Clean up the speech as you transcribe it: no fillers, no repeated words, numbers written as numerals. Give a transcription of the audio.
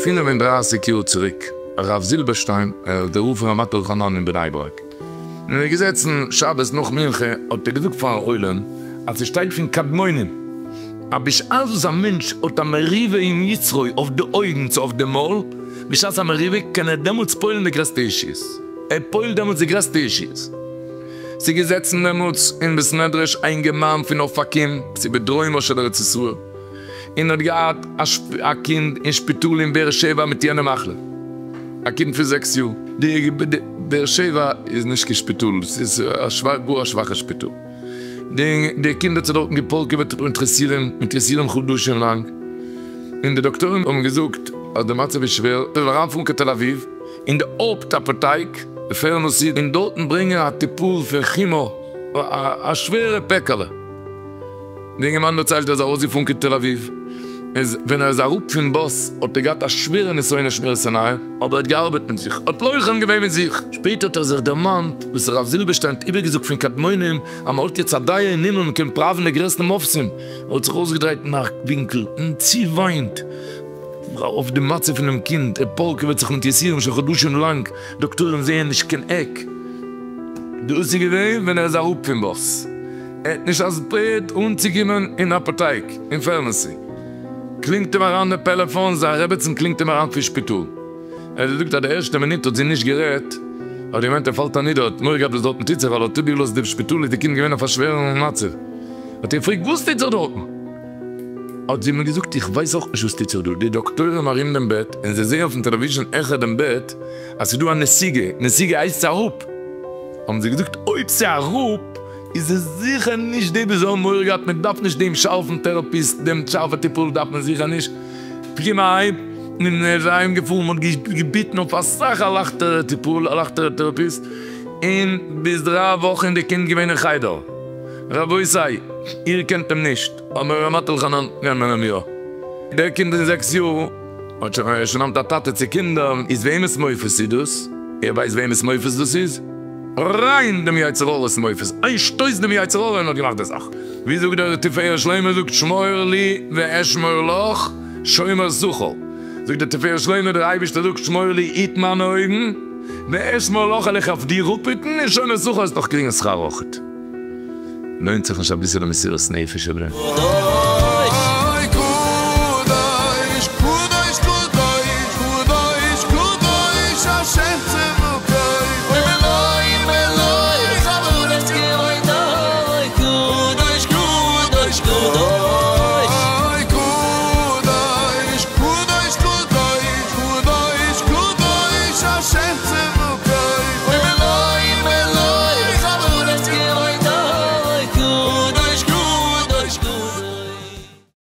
35 יאר צוריק, הרב זילבערשטיין, דער רב פון רמת אלחנן אין בני ברק, און ער איז געזעצן שבת נאך מנחה, האט ער געזאגט פארן עולם אז ס'שטייט פון קדמונים אז בשעת וואס א מענטש האט א מריבה עם יצרו אויף די אויגן צו אויף די מויל, בשעת א מריבה קען ער דעמאלטס פועל'ן די גרעסטע ישועות, ער פועל'ט דעמאלטס די גרעסטע ישועות. ס'איז געזעצן דעמאלטס אין בית מדרש א אינגערמאן פון אופקים, ס'איז בדרומה של ארץ ישראל, און האט געהאט א קינד אין שפיטאל אין באר שבע מיט יענע מחלה, א קינד פון זעקס יאר, די באר שבע איז נישט קיין שפיטאל, ס'איז גאר א שוואכע שפיטאל, די קינד האט זיך דארטן געפארקעוועט מיט יסורים, מיט יסורים חדשים לאנג, און די דאקטוירים האבן געזאגט אז די מצב איז שווער, ער זאל אריינפארן קיין תל אביב אין די הויפט אפוטייק, די pharmacy, און דארטן ברענגען א טיפול פון chemo, א שווערע פעקעלע. די אינגערמאן דערציילט ער איז ארויסגעפארן קיין תל אביב, איז ווען ער איז אראפ פון באס האט ער געהאט א שווערע נסיון שמירת עיניים, אבער ער האט געארבעט מיט זיך, האט לוחם געווען מיט זיך. שפעטער האט ער זיך דערמאנט וואס הרב זילבערשטיין האט איבערגעזאגט פון קדמונים אז מען האלט יעצט א דעה אין הימל מען קען פראווען די גרעסטע מופתים, ער האט זיך אויסגעדרייט אין א ווינקל און צואוויינט אויף די מצב פונעם קינד, ער פארקעוועט זיך מיט יסורים שוין חדשים לאנג, דאקטוירים זעען נישט קיין עק. דאס איז געווען ווען ער איז אראפ פון באס. ער האט נישט אספעט אנצוקומען אין אפוטייק אין pharmacy, קלינגט אים אריין די פעלעפאן, זיין רעבעצן קלינגט אים אריין פון שפיטאל, ער האט געזאגט אז די ערשטע מינוט האט זי נישט גערעדט, האט געמיינט ער פאלט אנידער, האט מורא געהאט וואס דארטן טוט זיך, ווייל ער האט אפגעלאזט די שפיטאל איז די קינד געווען אויף א שווערן מצב, האט ער געפרעגט וואס טוט זיך דארטן? האט זי אים געזאגט איך ווייס אויך נישט וואס טוט זיך דא, די דאקטוירים ארום דעם בעט און זיי זעען אויפן טעלעוויזשען העכער דעם בעט אז ס'איז דא א נסיגה, נסיגה הייסט ס'איז אראפ, האבן זיי געזאגט אויב ס'איז אראפ איז עס זיכער נישט די וואס האבן מורא געהאט, מען דארף נישט דעם שארפן therapist, דעם שארפע טיפול דארף מען זיכער נישט, קום אהיים, און ער איז אהיים געפארן, מען האט געביטן אויף אסאך א לייכטערע טיפול, א לייכטערע therapist, און ביז דריי וואכן איז די קינד געווען אין חדר. רבותי, איר קענט אים נישט, אבער ר' מאטל חנן קען מען אים יא. דער קינד אין זעקס יאר האט שוין, ער איז שוין היינט א טאטע צו קינדער, איז וועמענס מופת איז דאס? איר ווייסט וועמענס מופת דאס איז? ריין דעם יצר הרע'ס מופת, איין שטויס דעם יצר הרע און האט געמאכט די זאך. ווי זאגט דער תפארת שלמה זאגט שמור לי ואשמור לך שומר שכר, זאגט דער תפארת שלמה דער אייבערשטער זאגט שמור לי היט מיינע אויגן ואשמור לך וועל איך אויף דיר אפהיטן און שומר שכר וועסט נאך קריגן שכר אויכעט. לוינט זיך נישט אביסעלע מסירות נפש אויף דעם? אוי קדוש קדוש קדוש קדוש קדוש השם.